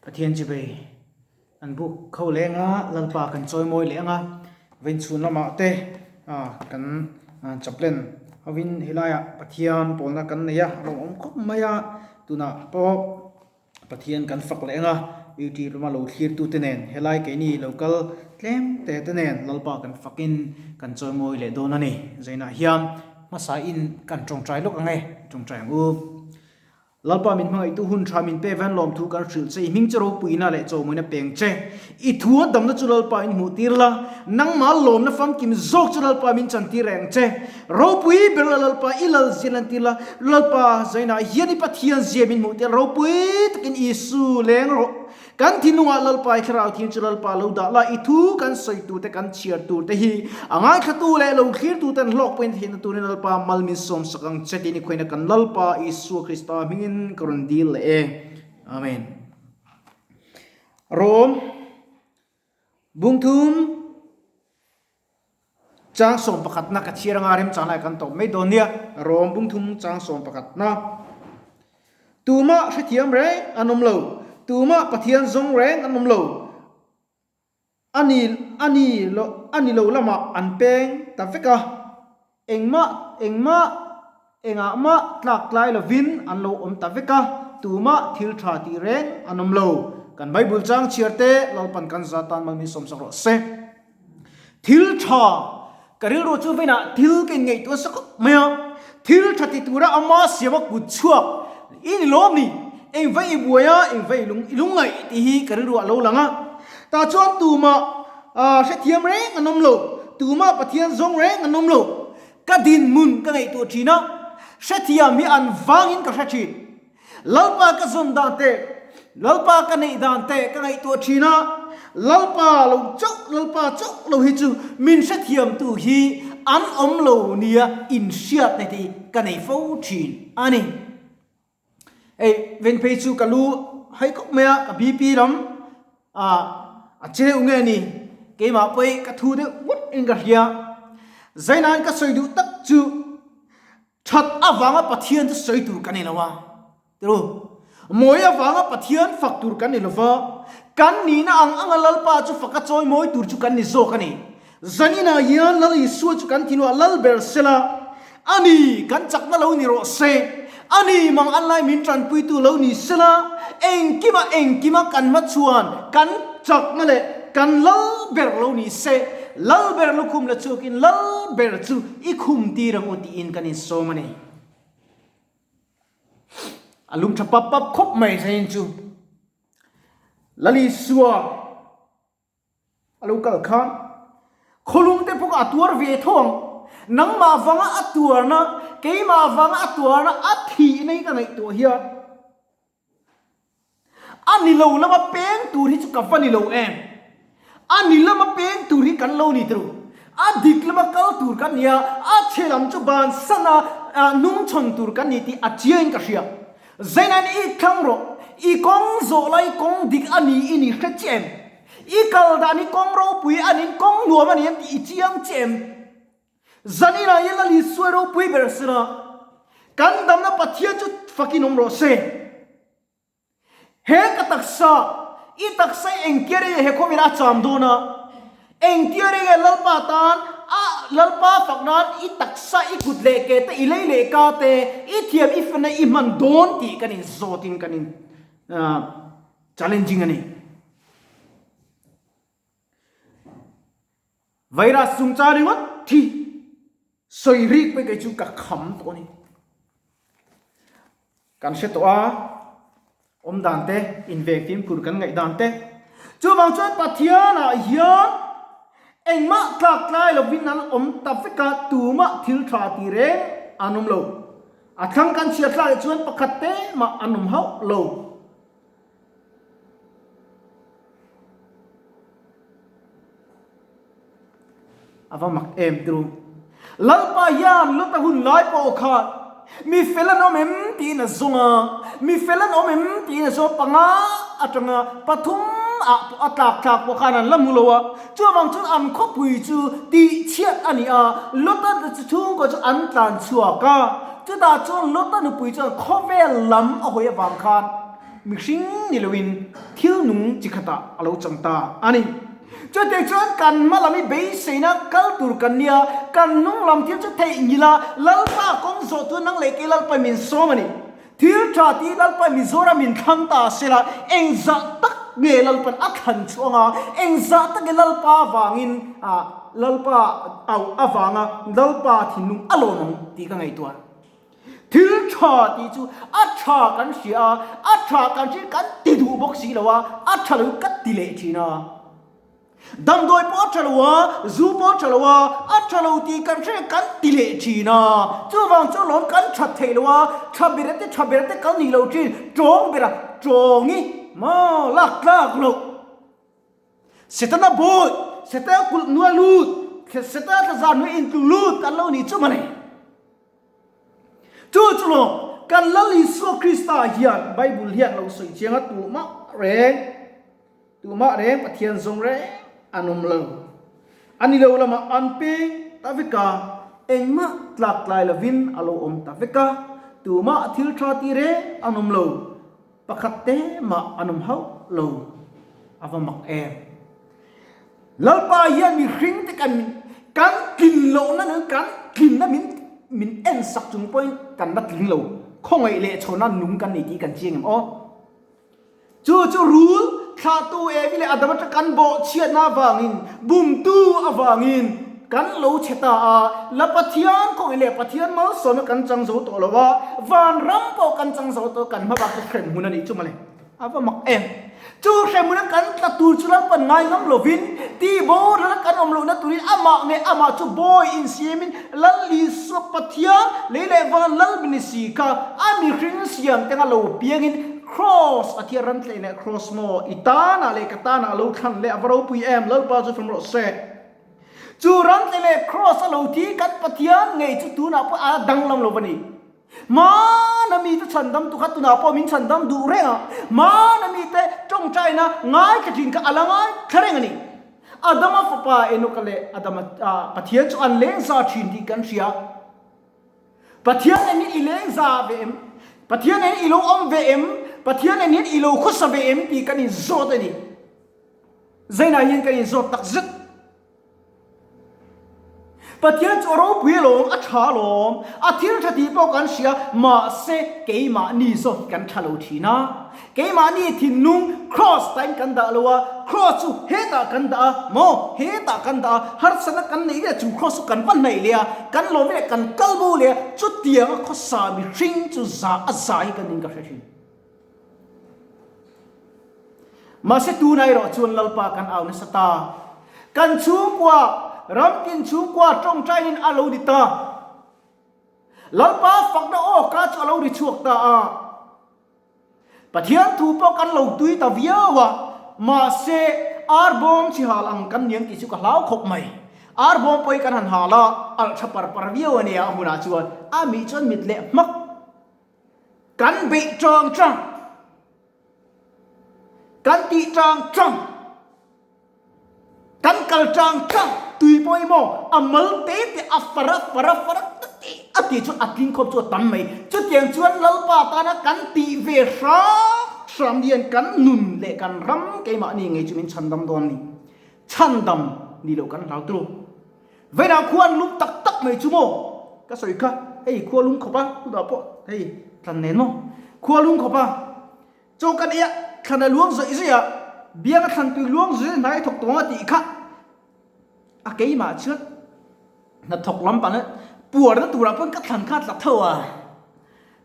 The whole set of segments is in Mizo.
Pathian chibei an buk kho leh anga Lalpa kan chawimawi leh anga vainchhun lamah te kan chaplain hovin helaiah Pathian pawlna kan nei a a lawmawm khawp mai a tunah pawh Pathian kan fak leh anga YouTube lama lo thlirtute nen helai keini lo kal tlem te te nen Lalpa kan fakin kan chawimawi leh dawn a ni. Zainah hian hmasain kan tawngtai lawk ang e, tawngtai ang u. Lalpa min hmangaihtu hun tha min pe van lawmthu kan hrilh che, i hming che ropuina leh chawhmawina peng che. I thu a damna chu Lalpa in hmuh tir la, nangmah lawmna famkim zawk chu Lalpa min chan tir reng che. Ropui ber la Lalpa, i lal zia lan tir la, Lalpa zainah hian i Pathian zia min hmuh tir la, ropui takin Isu leng rawh. Kan thinlungah Lalpa i thlarau thiang chu Lalpa lo dah la, i thu kan sawi tur te kan chhiar tur te hi a ngaithlatu leh lo thlirtu ten hlawk pawhin theihna turin Lalpa mal min sawmsak ang che tiin i khuaina kan Lalpa Isua Krista hmingin ka rawn dil leh e. Amen. Rom Bungthum Chang sawm pakhatna ka chhiar anga remchang lai kan tawp mai dawn nia. Rom bungthum chang sawm pakhatna. Tumah hrethiam reng an awm lo. Tumah Pathian zawng reng an awm lo. Ani ani lo ani lo lamah an peng ta vek a. Engmah engmah engah mah tlak tlai lovin an lo awm ta vek a. Tumah thil tha tih reng an awm lo. Kan Bible chang chhiar te Lalpan kan za tan mal min sawmsak rawh se. Thil tha, ka rilru chu veinah thil ka inngaihtuah nasa khawp mai a, thil tha ti tura ama siama kut chhuak i ni lawm ni, eng vei i buai a, eng vei i lung i lungngaih tih hi ka rilru a lo lang a. Tah chuan tumah hrethiam reng an awm lo, tumah Pathian zawng reng an awm lo, ka dinhmun ka ngaihtuah thin a, hrethiam hi an vangin ka hre thin. Lalpa ka zawn dan te, Lalpa ka neih dan te ka ngaihtuah thin a, Lalpa lo chauh, Lalpa chauh lo hi chu min hrethiamtu hi an awm lo nia inhriatna te hi ka nei fo thin a ni. Hei ven phei chu ka lu hai khawp mai a, ka BP lam a che deuh nge ni, keimah pawh ka thu deuh ngawt in ka hria. Zainain ka sawi duh tak chu That avanga Pathian chu sawi tur kan ni lo a, tiru. Mawi avanga Pathian fak tur kan ni lo va, kan nihna ang anga Lalpa chu faka chawi mawi tur chu kan ni zawk a ni. Zaninah hian Lal Isua chu kan thinua lal ber sela, a ni, kan chakna lo ni rawh se, a ni, mang an lai min tanpuitu lo ni sela, engkima engkima kan hmachhuan kan chakna leh kan lal ber lo ni se, lal ber lukhum la chhuakin lal ber chu I khum tir ang u tiin kan insawm a ni. A lung tha pap pap khawp mai zain chu. Lalisua a lo kal khan khawlung te pawh a tuar ve tho ang. Nangmah vanga a tuarna, keimah vanga a tuarna a thihna hi ka ngaihtuah hian A ni lo lama peng tur hi chu ka va ni lo em? A ni lama peng tur hi kan lo ni tru. A dik lama kal tur kan ni a, a chhe lam chu bansan a hnungchhawn tur kan ni tih a chiangin ka hria. Zainain i thlang rawh, i kawng zawh lai kawng dik a ni i ni hre chiah em? I kal dan hi kawng ropui a niin kawng nuam a ni em tih i chiang chiah em? Zaninah hian Lal Isua ropui ber sela, kan damna Pathian chu fakin awm rawh se. He ka taksa, i taksa hi engtia rei nge he khawvela a cham dawn a? Engtia rei nge Lalpa tan a Lalpa fak nan i taksa, i kut leh ke te, i lei leh ka te, i thiam i fana i hman dawn tih kan inzawtin kan in challenging a ni. Virus chungchang ringawt thi sawi rik pawh kei chu ka kham tawh a ni. Kan hre tawh a, awm dan te, inveng fimkhur kan ngaih dan te. Chuvang chuan Pathianah hian engmah tlak tlai lovin an awm ta vek a, tumah thil tha ti reng an awm lo. A thlang kan chhiar thlak leh chuan pakhat te mah an awm hauh lo. A va mak em tru. Lalpa hian Lota hun lai pawh kha mi fel an awm em tiin a zawng a, mi fel an awm em tiin a zawng a, panga atanga pathum ah pawh a tlak thlak pawh khan an la hmu lo a, chuvang chuan an khawpui chu tihchhiat a ni a, Lota chhungkaw chu an tlan chhuak a, chutah chuan Lota nupui chuan khawvel lam a hawi avang khan. mihring ni loin thil nung chi khatah a lo chang ta a ni. Chutiang chuan kan hma lam i beiseina kal tur kan nia, kan hnung lam thil chu theihnghilh a, Lalpa kawng zawh tur nang leh kei Lalpa min sawm a ni. Thil tha tih Lalpa Mizoram in thlang ta se la, engzah tak nge Lalpan a thlan chu anga, engzah tak nge Lalpa avangin Lalpa auh avanga Lalpa thinlung a lawm ang tih ka ngaihtuah. Thil tha tih chu a tha kan hria a, a tha kan hria kan ti duh bawk si lo a, a tha lo ka ti leh thin a. Damdawi pawh a tha lo a, zu pawh a tha lo a, a tha lo tih kan hre kan ti leh thin a. Chuvang chu lawm kan that theih lo a, tha bera te tha bera te kal nih lo thin, tawng bera tawng i maw lak tlak loh. Setana bawi, Setana kulh nuai lut, Setana thlazar hnuai intlu lut an lo nih chu mawle. Chu chu lawm, kan Lal Isua Krista hian Bible hian lo sawi chiang a tumah reng. Tumah reng Pathian zawng reng an awm lo. A ni lo lamah an peng ta vek a, engmah tlak tlai lovin a lo awm ta vek a, tumah thil tha ti reng an awm lo, pakhat te mah an awm hauh lo. A va mak em! Lalpa hian mihring te kan kan tlin lohna nun kan tlinna min min en sak chung pawhin kan la tling lo. Khawngaih leh chhawna nung kan nei tih kan chiang em aw? Chu chu rul thlahtu Evi leh Adama ṭa kan bawhchhiatna avangin, bumtu avangin kan lo chhe ta a, la Pathian kawngin leh Pathian malsawmna kan chang zo tawh lo a, vanram pawh kan chang zo tawh, kan hmabak chu hremhmun a nih chu mawle. A va mak em! Chu hremhmuna kan tla tur chu Lalpan ngai ngam lovin, tihboralna kan awm lohna turin amah nge amah chu bawi insiamin Lal Isua Pathian lei leh van Lal min si kha a mihring siam teng a lo piangin Kraws a thia ran tleih leh Kraws maw i tanah leh ka tanah a lo thlan leh a va ropui em Lalpa chu fam rawh se. Chu ran tleih leh Kraws a lo thi kan Pathian ngei chu tunah pawh a danglam lo va ni. Hmana mite chhandam tu kha tunah pawh min chhandam duh reng a, hmana mite tawngtaina ngaithla thin kha a la ngaithla reng a ni. Adama fapa Enoka leh Adama Pathian chu an leng za thin tih kan hria. Pathian nen hian i leng za ve em? Pathian nen i lo awm ve em? Pathian nen hian i lo khawsa ve em tih kan inzawt a ni. Zainah hian kan inzawt tak zet. Pathian chu a ropui alawm, a tha alawm, a thil tha tih pawh kan hria, mahse keimahni zawk kan tha lo thin a. Keimahni thinlung cross tain kan dah lo a, cross chu hetah kan dah a, maw hetah kan dah a, harsatna kan neih leh chu cross chu kan va hnaih leh a, kan lawm leh kan kal bo leh a, chutianga khawsa mihring chu za a za hi kan in ka hre thin. Mahse tunah erawh chuan Lalpa kan au nasa ta. Kan chhungkua, ramtin chhungkua tawngtainin a lo ni ta. Lalpa fakna aw ka chu a lo ri chhuak ta a. Pathian thu pawh kan lo tui ta viau a, mahse arbawm chi hal ang kan niang tih chu ka hlau khawp mai. Arbawm pawh hi kan han hal a, alh tha par par viau a nia a hunah chuan a mih chuan mit leh hmak. Kan beih ṭang ṭang, kan tih ṭang ṭang, kan kal ṭang ṭang, tui pawh hi maw a mal te te a far a far a far a a tih chu a tling khawp chu a tam mai. Chutiang chuan Lalpa tana kan tih ve hram hram hian kan nun leh kan ram keimahni ngei chu min chhandam dawn a ni. Chhandam ni loh kan hlau turu. Vainah khua an lum tak tak mai chu maw? Ka sawi kha, hei khua lum khawp a, tunah pawh hei thlan nen maw? Khua lum khawp a, chaw kan ei a, thlan a luang zawih zawih a, biang a thlan tui luang zawih zawih hnai a thawk tawng a tih kha a keimah chuan hnathawk lampang a puarna turah pawn ka thlan kha a tla tho a.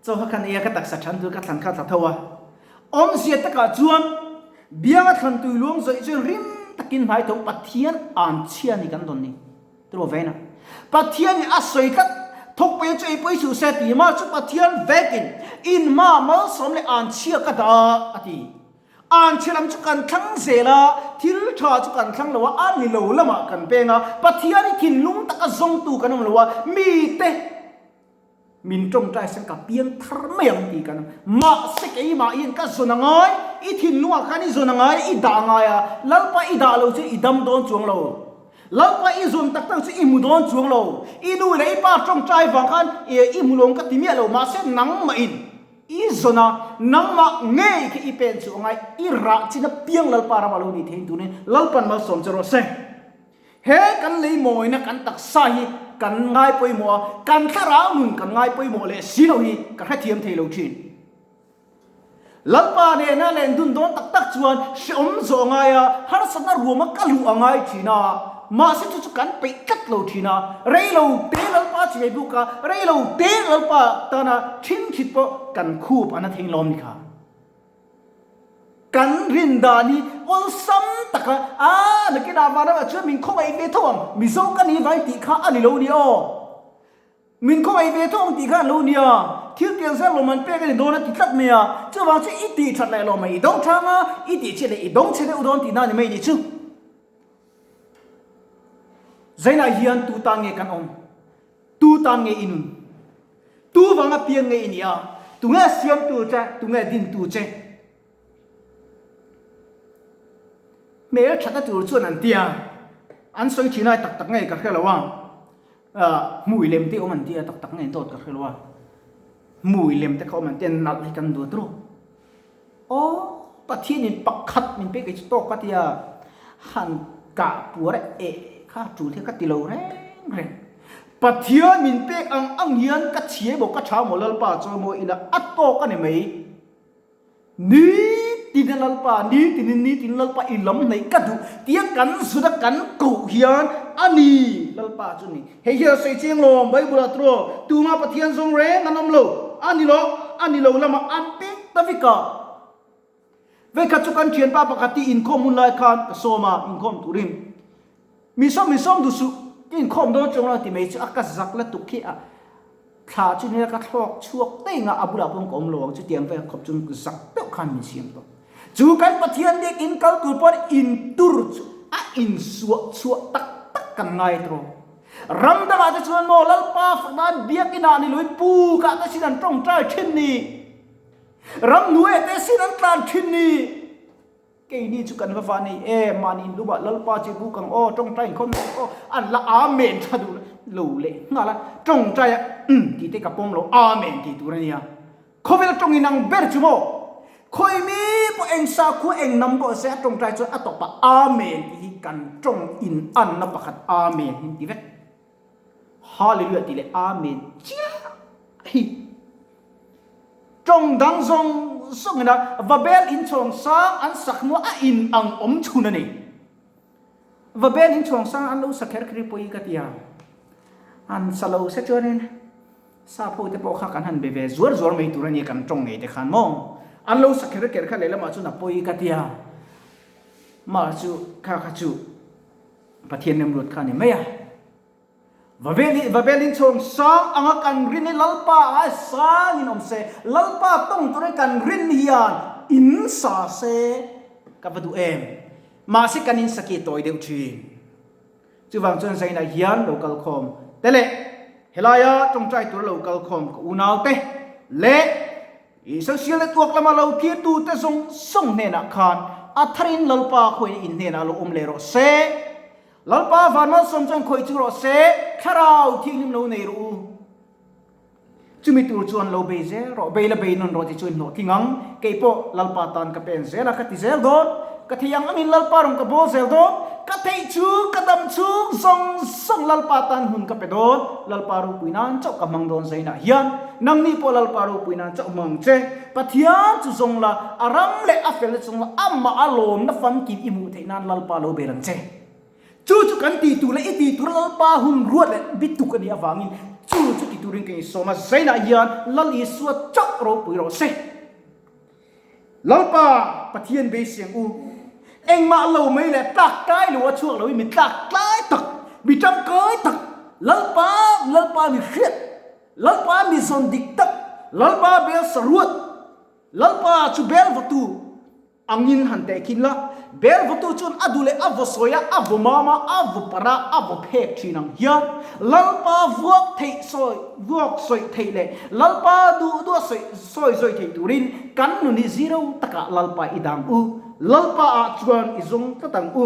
Chaw kha kan ei a, ka taksa than tur ka thlan kha a tla tho a. Awmzia takah chuan bianga thlan tui luang zawih chuan rim takin hmai tho Pathian an chhia ni kan dawn ni. Tiraw vena. Pathian in a sawi tlat thawk pei chu ei pawi suh se ti mah chu Pathian vekin in hma malsawm leh an chhia ka dah a a ti. An chhe lam chu kan thlang zel a, thil tha chu kan thlang lo a, a ni lo lamah kan peng a, Pathian i thinlung taka zawngtu kan awm lo a, mite Min tawngtai sen ka piang thar mai ang tih kan mahse keimah hian ka zawn a ngai, i thinlungah khan i zawn a ngai, i dah a ngai a, Lalpa i dah lo chu i dam dawn chuang lo, Lalpa i zawn tak tak chu i hmu dawn chuang lo, i nu leh i pa tawngtai vang khan i hmu lo ang ka ti miah lo, mahse nangmahin. I zawn a, nangmah ngei khi i pen chu a ngai, i rah chin apiang Lalpa ram a lo ni thei turin Lalpan malsawm che rawh se. He kan lei mawina kan taksa hi kan ngai pawimawh a, kan thlarau nun kan ngai pawimawh leh si lo hi ka hrethiam thei lo thin. Lalpa nena len dun dawn tak tak chuan hreawm zawh a ngai a, harsatna ruama ka luh a ngai thin a, mahse chu chu kan peih tlat lo thin a, rei lo te Lalpa chhei buk a, rei lo te Lalpa tana thinthit pawh kan khup a na thei lawm ni kha. Kan rin dan hi awlsam taka a nakinah vanramah chuan min khawngaih ve tho ang, Mizo ka ni vai tih kha a ni lo ni aw. Min khawngaih ve tho ang tih kha an lo nia, thil pian zel lawm an pek a ni dawn a ti tlat mai a, chuvang chu i tih that leh lawm a i dawng thang a, i tih chhiat leh i dawng chhe deuh dawn tihna a ni mai ni chu. Zainah hian tu tan nge kan awm? Tu tan nge i nun? Tu vanga piang nge i nih a? Tunge siamtu che? Tunge dintu che? Hmel thatna tur chuan an tia, an sawi thin a tak tak nge ka hre lo a, hmui lem te awm an tia tak tak nge dawt ka hre lo a, hmui lem te kha awm an tia nalh hi kan duat ru. Aw Pathianin pakhat min pek ei chu tawk ka tia, han kah puar a eh kha tul hi ka ti lo reng reng. Pathian min pek ang ang hian ka chhia emaw ka tha emaw Lalpa chawi maw ila a tawk a ni mai. Nitin a Lalpa, nitinin nitin Lalpa i lam hnaih ka duh tia kan zut a kan koh hian a ni Lalpa chu ni. Hei hian sawi chiang lawm Bible ah turaw tumah Pathian zawng reng an awm lo a ni lo a ni lo lamah an pek ta vek a. Vekhat chu kan thianpa pakhat hi inkhawm hun lai khan ka sawm a inkhawm turin Mi sawm mi sawm duh suh, ka inkhawm dawn chuang lo ti mai chu a ka zak la tuk khi a thla chu nia ka thlawk chhuak daih nga a bulah pawh ka awm lo ang chutiang vel khawp chuan zak deuh khan min siam tawh. Chu kan Pathian biak in kal tur pawn in tur chu a insuah chhuah tak tak kan ngai tawh. Ram dangah te chuan maw Lalpa fak nan biak inah ni loin pukah te sin an tawngtai thin ni, ramhnuaiah te sin an tlan thin ni. Keini chu kan va va nei em, mahni inlumah Lalpa chu i buk ang aw, tawngtai inkhawm ang aw, an la Amen tha duh lo leh nghal a, tawngtai a umm tih te ka pawm lo, Amen tih tur a nia. Khawvel tawng inang ber chu maw? Khawi mi pawh eng sakhua eng nam pawh se a tawngtai chuan a tawpah Amen tih hi kan tawng in anna pakhat Amen hi an ti vek. Hallelujah tih leh Amen chiah hi. Tawng dang zawng zawng ina Babel inchhawng sang an sak hnuah a in ang awm chhun a ni. Babel inchhawng sang an lo sa kher kher hi pawi ka ti a. An sa lo se chuanin sap ho te pawh kha kan han be ve zuar zuar mai tur a ni kan tawng ngei te khan maw. An lo sa kher kher kha lehlamah chuan a pawi ka ti a. Mah chu kha kha chu Pathian remruat kha a ni mai a. Babel Babel in chhawng sang anga kan rin hi Lalpa a sang in awm se, Lalpa tawng turin kan rin hian in sa se ka va duh em. Mahse kan in saki tawi deuh thin. Chuvang chuan Zainah hian lo kal khawm te leh helaia tawngtai tura lo kal khawm ka unau te leh i social network lama lo thirtu te zawng zawng hnenah khan a tharin Lalpa khawiin in hnenah lo awm leh rawh se. Lalpa van malsawm chuan khawih chu rawh se, thlarau thianghlim lo nei rawh u. Chumi tur chuan lo bei zel rawh, bei la bei nawn rawh ti chuan hlawhtling ang. Kei pawh Lalpa tan ka pen zel a, ka ti zel dawn. Ka thei ang angin Lalpa rawn ka bawl zel dawn. Ka theih chu ka dam chhung zawng zawng Lalpa tan hun ka pe dawn. Lalpa ropui nan chauh ka hmang dawn zainah hian. Nangni pawh Lalpa ropui nan chauh hmang ang che. Pathian chu zawng la, a ram leh a felna chu zawng la, amah a lawmna famkim i hmuh theih nan Lalpa lo ber ang che. Chu chu kan tih tur leh i tih tur Lalpa hun ruat leh bituk a nih avangin chu chu ti turin ka insawm a, zainah hian Lal Isua chauh ropui rawh se. Lalpa Pathian beisei ang u. Engmah lo mai leh tlak tlai lo a chhuak loin mi tlak tlai tak, mi tangkai tak, Lalpa, Lalpa mi hriat, Lalpa mi zawn dik tak, Lalpa bel saruat, Lalpa chu bel vatu, Angin han teh khin la, bel vawtu chuan a duh leh a vaw sawi a, a vaw mam a, a vaw parh a, a vaw phek thin ang hian Lalpa vuak theih sawi vuak sawi theih leh Lalpa duh duh a sawi sawi zawi theih turin kan nun hi zero takah Lalpa i dang u, Lalpa ah chuan i zawng tlat ang u.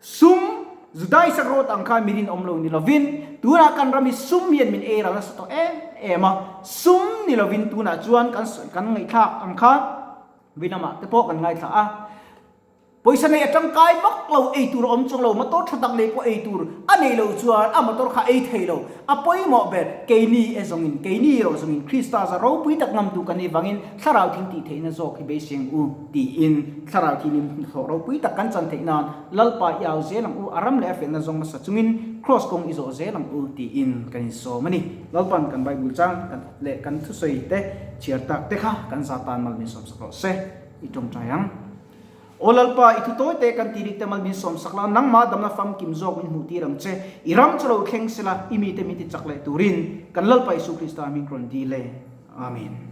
Sum. Juda Isakrawt ang khan mi rinawm lo ni lovin, tunah kan ram hi sum hian min ei ral nasa tawh em em a, sum ni lovin tunah chuan kan kan ngaihthlak ang khan Vinamah te pawh kan ngaithla a. Pawisa nei a tangkai vak lo, ei tur a awm chuang lo, motor tha tak nei pawh ei tur a nei lo chuan a motor kha ei thei lo. A pawimawh ber, keini e zawngin, keini erawh zawngin Krista za ropui tak ngamtu kan nih vangin thlarau thil tih theihna zawk hi beiseng u tiin thlarau thilin hnathawh ropui tak kan chan theih nan Lalpa i au zel ang u, a ram leh a felna zawng hmasa chungin Kraws kawng i zawh zel ang u tiin kan insawm a ni. Lalpan kan Bible chang kan leh kan thusawi te chhiar tak te kha kan za tan mal min sawmsak rawh se, i tawngtai ang. Aw Lalpa, i thu tawi te kan ti rik te mal min sawmsak la, nangmah damna famkim zawk min hmuh tir ang che, i ram chu lo thleng sela, i mite min ti chak leh turin kan Lalpa Isu Krista hming rawn dil e. Amen.